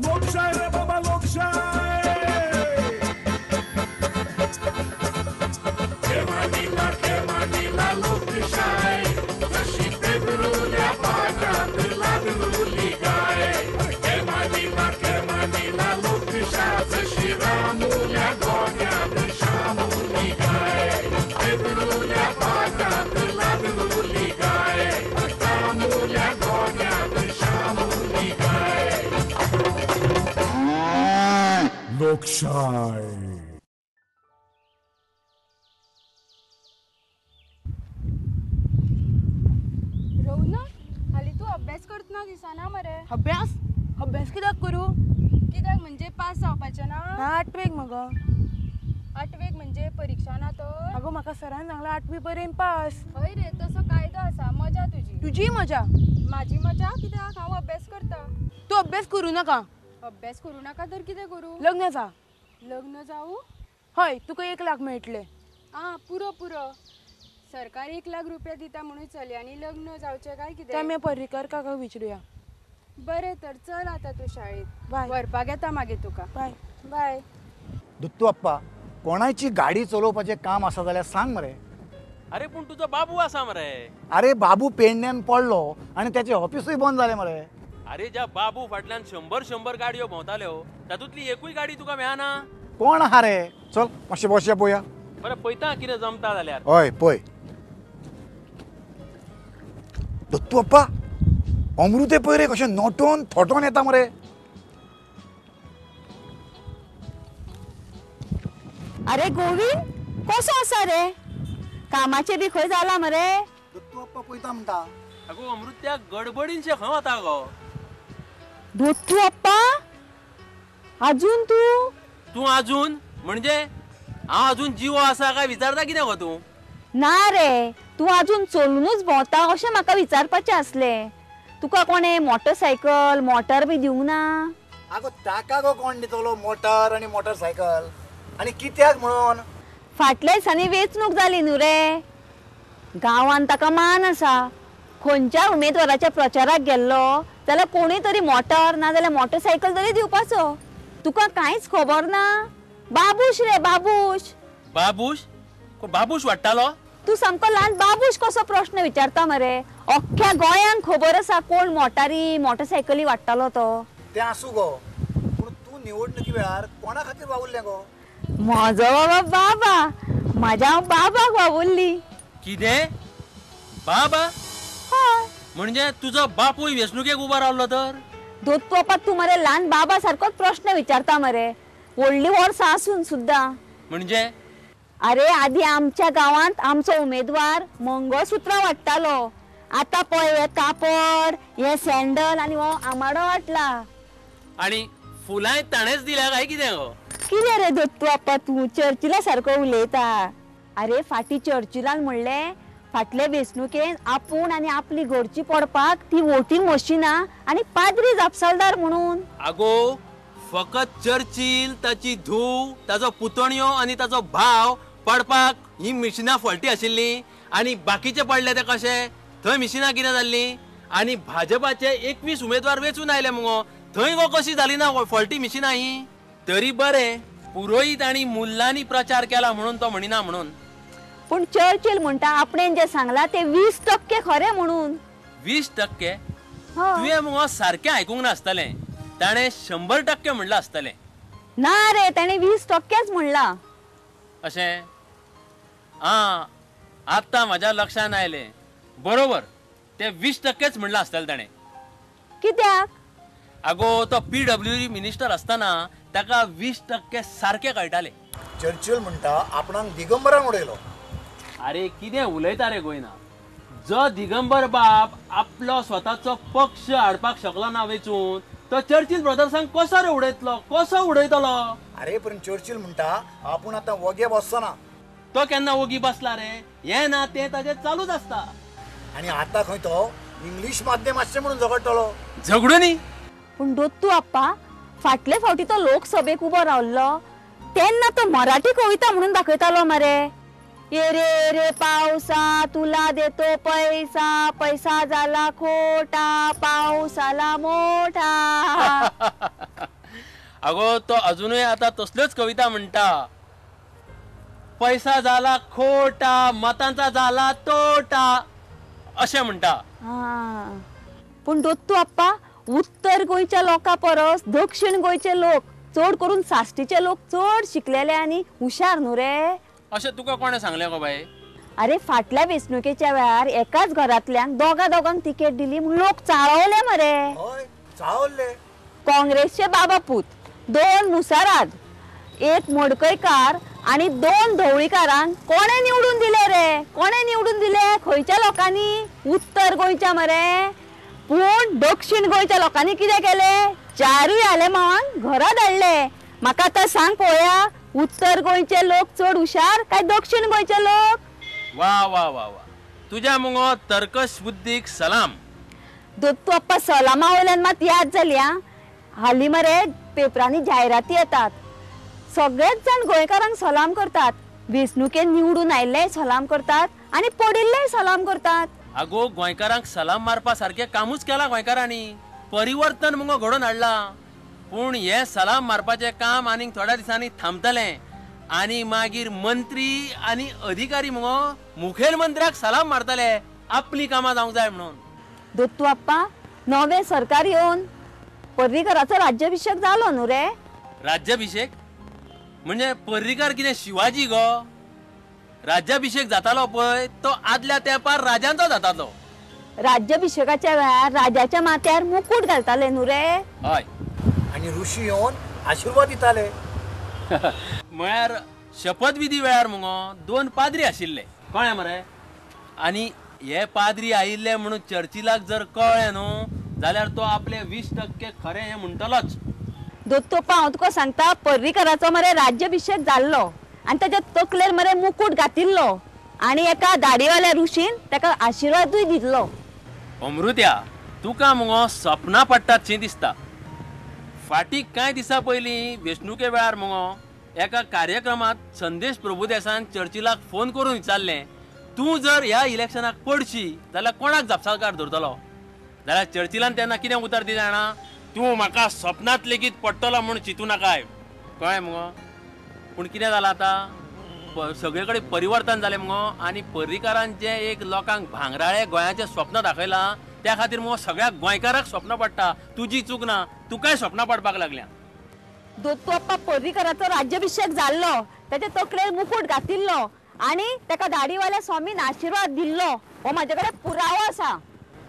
लोकशाय रे बाबा लोकशाय. खेमानीला खेमानीला लोकशाय, जशी पेदरुल्या पाटात लागलुली गाय. खेमानीला खेमानीला लोकशाय, जशी रामुल्या गोट्यात शामुली गाय. पेदरुल्या पाटात लागलुली गाय, रामुल्या गोट्यात शामुली गाय. लोकशाय. रोवना, हाली तूं अभ्यास करतना दिसना मरे. अभ्यास? अभ्यास कित्याक करूं? कित्याक म्हणजे पास जावपाचें ना? ना, आठवेक मगो. आठवेक म्हणजे परिक्षा ना तर? आगो म्हाका सरान सांगलां आठवी पर्यंत पास. हय रे, तसो कायदो आसा. मजा तुजी. तुजी मजा. म्हाजी मजा कित्याक? हांव अभ्यास करता. तूं अभ्यास करूं नाका. अभ्यास करूं नाका तर कितें करूं? लग्न जा. लग्न जावं? हय, तुका 1 लाख मेळटले. आं, पुरो पुरो. सरकार 1 लाख रुपया दिता म्हणून चलयांनी लग्न जावचें काय कितें? तें आमी पर्रीकर काकाक विचारुया. बरें तर चल आतां तूं शाळेंत. बाय. व्हरपाक येता मागीर तुका. बाय. बाय. दत्तू अप्पा, कोणाची गाडी चलोवपाचें काम आसा जाल्यार सांग मरे. अरे पूण तुजो बाबू आसा मरे. अरे बाबू पेडण्यान पडलो आनी त्याचें ऑफिसूय बंद जालें मरे. अरे ज्या बाबू फाटल्यान 100-100 गाडयो भोंवताल्यो तातूंतली एकूय गाडी तुका मेळना. कोण आहा रे? चल मातशें बसया पळोवया. बरें पळयता कितें जमता जाल्यार. हय पळय. दत्तू अप्पा, अमृते पळय रे कशें नटोन थोटोन येता मरे. अरे गोविंद, कसो आसा रे? कामाचे बी खंय जाला मरे? दत्तू अप्पा पळयता म्हणटा. अगो अमृत्या गडबडीनशें खंय वता गो? दत्तू अप्पा, अजून तूं? तूं अजून म्हणजे हांव अजून जिवो आसा काय विचारता कितें गो तूं? ना रे, तूं अजून चलुनूच भोंवता अशें म्हाका विचारपाचें आसलें. तुका कोणें मोटरसायकल मोटर बी दिवंक ना? आगो ताका गो कोण दितलो मोटर आनी मोटरसायकल? आनी कित्याक म्हणून? फाटल्या दिसांनी वेंचणूक जाली न्हू रे, गांवांत ताका मान आसा. खंयच्या उमेदवाराच्या प्रचाराक गेल्लो जाल्यार कोणूय तरी मोटर ना जाल्यार मोटरसायकल तरी दिवपाचो. तुका कांयच खबर ना? बाबूश रे बाबूश. बाबूश? कोण बाबूश वाडटालो? तूं सामको ल्हान बाबूश कसो प्रश्न विचारता मरे? अख्ख्या गोंयांक खबर आसा कोण मोटारी मोटरसायकली वाडटालो तो. तें आसूं गो, पूण तूं निवडणुकी वेळार कोणा खातीर वावुरलें गो? म्हजो बाबा बाबा, म्हाज्या हांव बाबाक वावुरली. कितें बाबा? हय. म्हणजे तुजो बापूय वेंचणुकेक उबो रावलो तर? दत्तू अप्पा, तूं मरे ल्हान बाबा सारकोच प्रश्न विचारता मरे, व्हडली वर्सां आसून सुद्दां. म्हणजे? अरे आदी आमच्या गांवांत आमचो उमेदवार मंगळसूत्रां वाडटालो. आतां पळय हे कापड, हे सँडल आनी हो आमाडो वाटला. आनी फुलांय ताणेंच दिल्या काय कितें गो? कितें रे दत्तू अप्पा, तूं चर्चिला सारको उलयता. अरे फाटीं चर्चिलान म्हणलें फाटले वेंचणुकेन आपूण आनी आपली घरची पडपाक ती वोटींग मशिनां आनी पाद्री जापसालदार म्हणून. आगो फकत चर्चिल, ताची धूव, ताचो पुतणयो आनी ताचो भाव पडपाक ही मिशिनां फॉल्टी आशिल्लीं आनी बाकीचे पडले ते कशे? थंय मिशिनां कितें जाल्लीं? आनी भाजपाचे 21 उमेदवार वेंचून आयले मुगो, थंय गो कशी जाली ना फॉल्टी मिशिनां ही? तरी बरें पुरोहीत आनी मुल्लांनी प्रचार केला म्हणून तो म्हणिना म्हणून. पूण चर्चिल म्हणटा आपणें जें सांगलां तें 20% खरें म्हणून. 20%? तुवें मुगो सारकें आयकूंक नासतलें. ताणें 100% म्हणलां आसतलें. ना रे, ताणें 20%च म्हणलां. अशें? आं, आतां म्हाज्या लक्षांत आयलें. बरोबर, ते 20%च म्हणलां आसतलें ताणें. कित्याक? आगो तो PWD minister आसतना ताका 20% सारकें कळटालें. चर्चिल म्हणटा आपणाक दिगंबरान उडयलो. अरे कितें उलयता रे गोयना? जो दिगंबर बाब आपलो स्वताचो पक्ष हाडपाक शकलो ना वेंचून, तो चर्चिल ब्रदर्सांक कसो रे उडयतलो? कसो उडयतलो? अरे पण चर्चिल म्हणटा आपूण आतां वोगे बसचो ना. तो केन्ना वोगी बसला रे? हें ना तें ताजें चालूच आसता. आनी आतां खंय तो इंग्लीश माध्यम आसचें म्हणून झगडटलो. झगडू न्ही. पूण दत्तू अप्पा, फाटले फावटी तो लोकसभेक उबो रावल्लो तेन्ना तो मराठी कविता म्हणून दाखयतालो मरे. ये रे रे पावसा तुला देतो पैसा, पैसा झाला खोटा, पाऊस आला मोठा. अगो तो अजूनय आता तसल्योच कविता म्हणता. पैसा झाला खोटा, मतांचा झाला तोटा अशें म्हणता. पूण दत्तू आप्पा, उत्तर गोंयच्या लोकां परस दक्षिण गोंयचे लोक, चड करून साश्टीचे लोक चड शिकलेले आनी हुशार न्हू रे. अशें तुका कोणें सांगलें गो बाय? अरे फाटल्या वेंचणुकेच्या वेळार एकाच घरांतल्यान दोगा दोगांक तिकेट दिली म्हूण लोक चाळवले मरे. हय चाळवले. काँग्रेसचे बाबा पूत, 2 मुसाराद, 1 मडकयकार आनी 2 धवळीकारांक कोणें निवडून दिले रे? कोणें निवडून दिले? खंयच्या लोकांनी? उत्तर गोंयच्या मरे. पूण दक्षिण गोंयच्या लोकांनी कितें केलें? 4 आलेमावांक घरा धाडले. म्हाका आतां सांग पळोवया, उत्तर गोंयचे लोक चड हुशार काय दक्षिण गोंयचे लोक? वा वा वा वा, तुज्या मुगो तर्कश बुद्धीक सलाम. दत्तू आप्पा, सलामा वयल्यान मात याद जाली. हालीं मरे पेपरांनी जायराती येतात, सगळेच जाण गोंयकारांक सलाम करतात. वेंचणुकेन निवडून आयिल्लेय सलाम करतात आनी पडिल्लेय सलाम करतात. आगो गोंयकारांक सलाम मारपा सारकें कामूच केलां गोंयकारांनी, परिवर्तन मुगो घडोवन हाडलां. पूण हें सलाम मारपाचें काम आनीक थोड्या दिसांनी थांबतलें आनी मागीर मंत्री आनी अधिकारी मुगो मुखेलमंत्र्याक सलाम मारतले आपली कामां जावंक जाय म्हणून. दत्तू आप्पा, नवें सरकार येवन पर्रीकराचो राज्याभिशेक जालो न्हू रे? राज्याभिशेक म्हणजे पर्रीकार कितें शिवाजी गो? राज्याभिशेक जातालो पळय तो आदल्या तेंपार राजांचो जातालो. राज्याभिशेकाच्या वेळार राजाच्या माथ्यार मुकूट घालताले न्हू रे? हय. आनी ऋषी येवन आशिर्वाद दिताले. म्हळ्यार शपथविधी वेळार मुगो 2 पाद्री आशिल्ले, कळ्ळें मरे? आनी हे पाद्री आयिल्ले म्हणून चर्चिलाक जर कळ्ळें न्हू जाल्यार तो आपले 20% खरें हें म्हणटलोच. दत्तू आप्पा, हांव तुका सांगता, पर्रीकराचो मरे राज्याभिशेक जाल्लो आनी ताच्या तकलेर मरे मुकूट घातिल्लो आनी एका दाडीवाल्या ऋषीन ताका आशिर्वादूय दिल्लो. अमृत्या, तुका मुगो सपनां पडटात शी दिसता. फाटीं कांय दिसां पयलीं वेंचणुके वेळार मुगो एका कार्यक्रमांत संदेश प्रभुदेसान चर्चिलाक फोन करून विचारलें, तूं जर ह्या इलेक्शनाक पडशी जाल्यार कोणाक जापसालकार धरतलो? जाल्यार चर्चिलान तेन्ना कितें उतर दिलें जाणा? तूं म्हाका सपनांत लेगीत पडटलो म्हूण चिंतू नाकाय. कळ्ळें मुगो? पूण कितें जालां आतां, सगळे कडेन परिवर्तन जालें मुगो आनी पर्रीकारान जें एक लोकांक भांगराळे गोंयाचें स्वप्न दाखयलां त्या खातीर मुगो सगळ्या गोंयकाराक स्वप्न पडटा. तुजी चूक ना, तुकाय स्वप्नां पडपाक लागल्या. दत्तू आप्पा, पर्रीकराचो राज्याभिशेक जाल्लो, ताच्या तकलेर मुकूट घातिल्लो आनी ताका दाडीवाल्या स्वामीन आशिर्वाद दिल्लो. हो म्हाजे कडेन पुरावो आसा.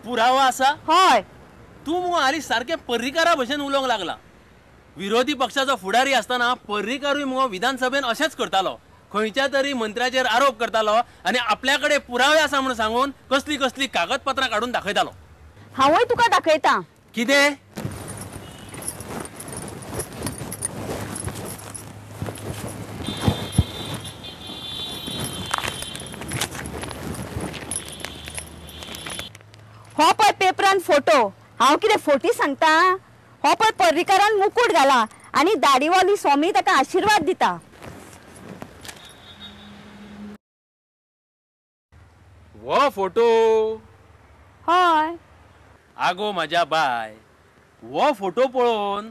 पुरावो आसा? हय. तूं मुगो हालीं सारकें पर्रीकारा भशेन उलोवंक लागला. विरोधी पक्षाचो फुडारी आसतना पर्रीकारूय मुगो विधानसभेन अशेंच करतालो, खंयच्या तरी मंत्र्याचेर आरोप करतालो आनी आपल्या कडेन पुरावे आसा म्हणून सांगून कसली कसली कागदपत्रां काडून दाखयतालो. हांवूय तुका दाखयता. कितें? हो पळय पेपरान फोटो. हांव कितें फोटी सांगता? हो पळय पर्रीकारान मुकूट घाला आनी दाडीवाली स्वामी ताका आशिर्वाद दिता. हो फोटो? हय. आगो म्हाज्या बाय, हो फोटो पळोवन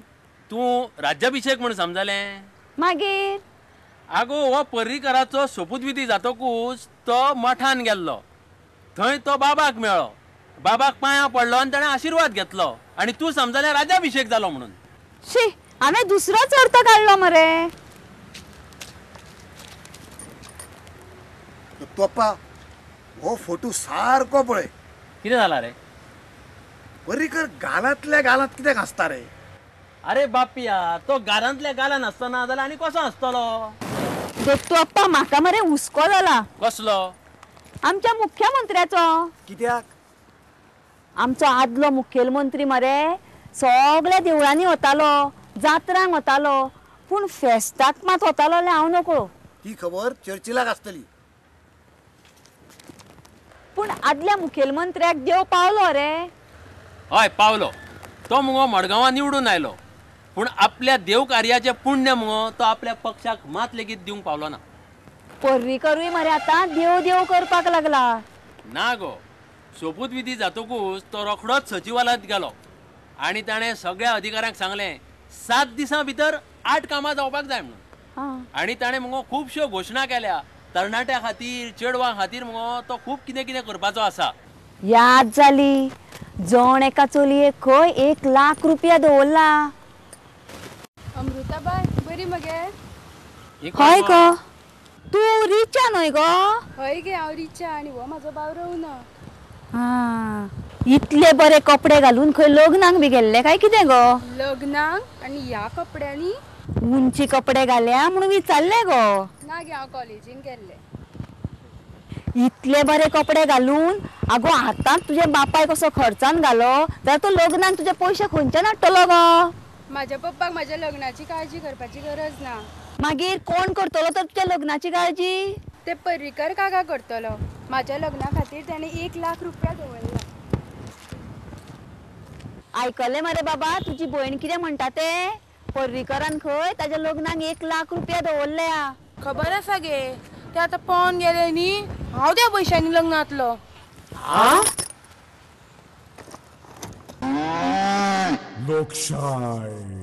तूं राज्याभिशेक म्हूण समजलें? मागीर? आगो हो पर्रीकाराचो सोपूतविधी जातकूच तो मठान गेल्लो, थंय तो बाबाक मेळ्ळो, बाबाक पांयां पडलो आनी ताणें आशिर्वाद घेतलो आनी तूं समजलें राज्याभिशेक जालो म्हणून. शी, हांवें दुसरोच अर्थ काडलो मरे. दत्तू आप्पा, हो फोटो सारको पळय. कितें जालां रे? पर्रीकर गालांतल्या गालांत कित्याक हांसता रे? अरे बापिया, तो गारांतल्या गालान आसतना जाल्यार आनी कसो आसतलो? दत्तू आप्पा, म्हाका मरे हुस्को जाला. कसलो? आमच्या मुख्यमंत्र्याचो. कित्याक? आमचो आदलो मुखेलमंत्री मरे सगळ्या देवळांनी वतालो, जात्रांक वतालो, पूण फेस्ताक मात वतालो जाल्यार हांव नकळो. ती खबर चर्चिलाक आसतली. पूण आदल्या मुखेलमंत्र्याक देव पावलो रे. हय पावलो. तो मुगो मडगांवां निवडून आयलो, पूण आपल्या देवकार्याचें पुण्य मुगो तो आपल्या पक्षाक मात लेगीत दिवंक पावलो ना. पर्रीकरूय मरे आतां देव देव करपाक लागला. ना गो, सोपूतविधी जातकूच तो रोखडोच सचिवालयांत गेलो आनी ताणें सगळ्या अधिकाऱ्यांक सांगलें 7 दिसां भितर 8 कामां जावपाक जाय म्हणून. आनी ताणें मुगो खुबश्यो घोशणा केल्या तरणाट्या खातीर, चेडवां खातीर मुगो तो खूब कितें कितें करपाचो आसा. याद जाली, जण एका चलयेक खंय 1 लाख रुपया दवरला. अमृताबाय बरी मगे? हय गो. तूं रिचा न्हय गो? हय गे, हांव रिचा आनी हो म्हाजो भाव रवना. आं, इतले बरे कपडे घालून खंय लग्नाक बी गेल्ले काय कितें गो? लग्नाक आनी ह्या कपड्यांनी? उंची कपडे घाल्या म्हणून विचारले गो. ना गे, हांव कॉलेजीन गेल्ले. इतले बरे कपडे घालून आगो आतांच तुज्या बापाय कसो खर्चान घालो जाल्यार तो लग्नाक तुजे पयशे खंयच्यान हाडटलो गो? म्हाज्या पप्पाक म्हाज्या लग्नाची काळजी करपाची गरज ना. मागीर कोण करतलो तर तुज्या लग्नाची काळजी? ते पर्रीकर काका करतलो. म्हाज्या लग्ना खातीर ताणें 1 लाख रुपया दवरला. आयकलें मरे बाबा तुजी भयण कितें म्हणटा तें? पर्रीकरान खंय ताज्या लग्नाक 1 लाख रुपया दवरल्या. खबर आसा गे, ते आतां पळोवन गेले न्ही, हांव त्या पयशांनी लग्नांतलो. लोकशाय.